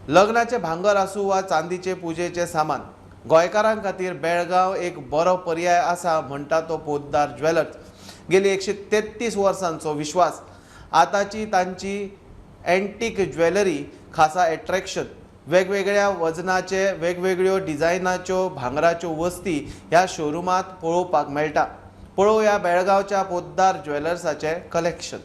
लग्नाचे भांगर आसूं वा चांदीचे पुजेचे सामान, गोंयकारां खातीर बेळगांव एक बरो पर्याय आसा म्हणटा तो पोद्दार ज्वेलर्स. गेली 133 वर्सांचो विश्वास. आतांची तांची एन्टीक ज्वेलरी खासा एट्रॅक्शन. वेगवेगळ्या वजनाचे वेगवेगळ्यो डिझायनाच्यो भांगराच्यो वस्ती ह्या शोरुमांत पळोवपाक मेळटा. पळोवया बेळगांवच्या पोद्दार ज्वेलर्साचें कलेक्शन.